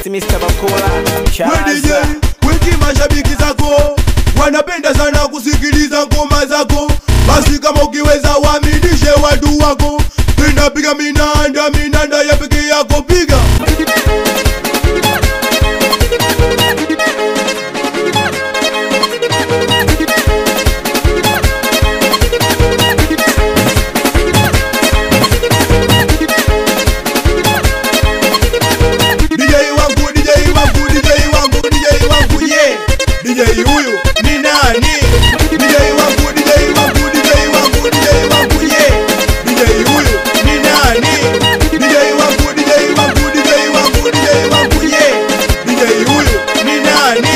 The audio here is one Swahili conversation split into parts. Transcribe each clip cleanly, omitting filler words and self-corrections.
finest Mr. Bakola. We DJ, wengi mashabiki zako wanapenda sana kusikiliza ngoma zako. Basi kama ukiweza waaminishe watu wako. Piga minanda, minanda ya peke yako piga. DJ wangu, DJ wangu, DJ wangu, DJ wangu, yeah. DJ huyu ni nani? DJ wangu, DJ wangu, DJ wangu, DJ wangu, yeah. DJ huyu ni nani? DJ wangu, DJ wangu, DJ wangu, DJ wangu, yeah. DJ huyu ni nani?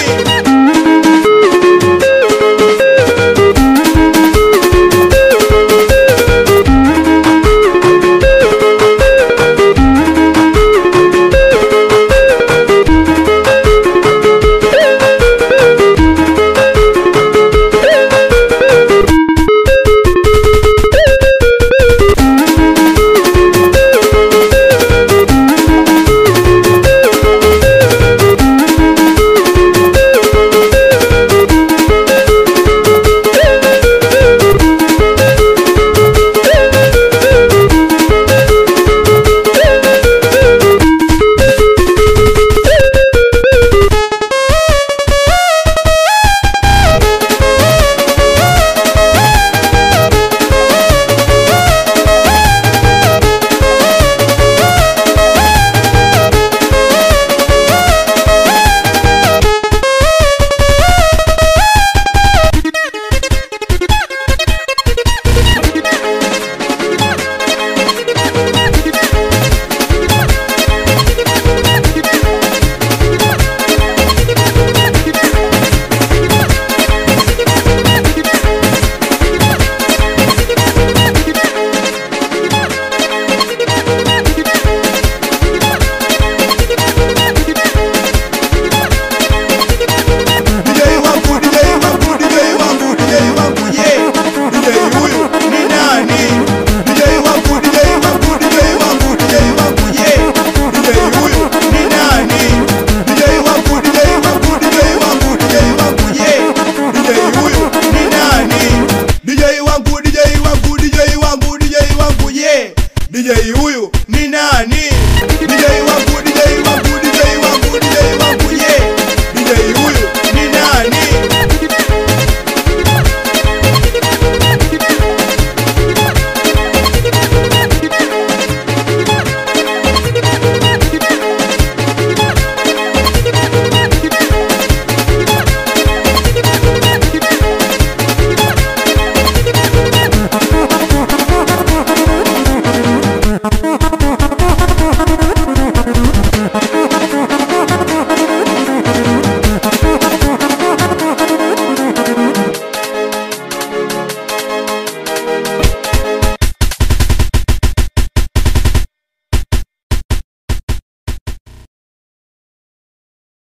DJ wangu, DJ wangu, DJ wangu, DJ wangu, yeah. DJ huyu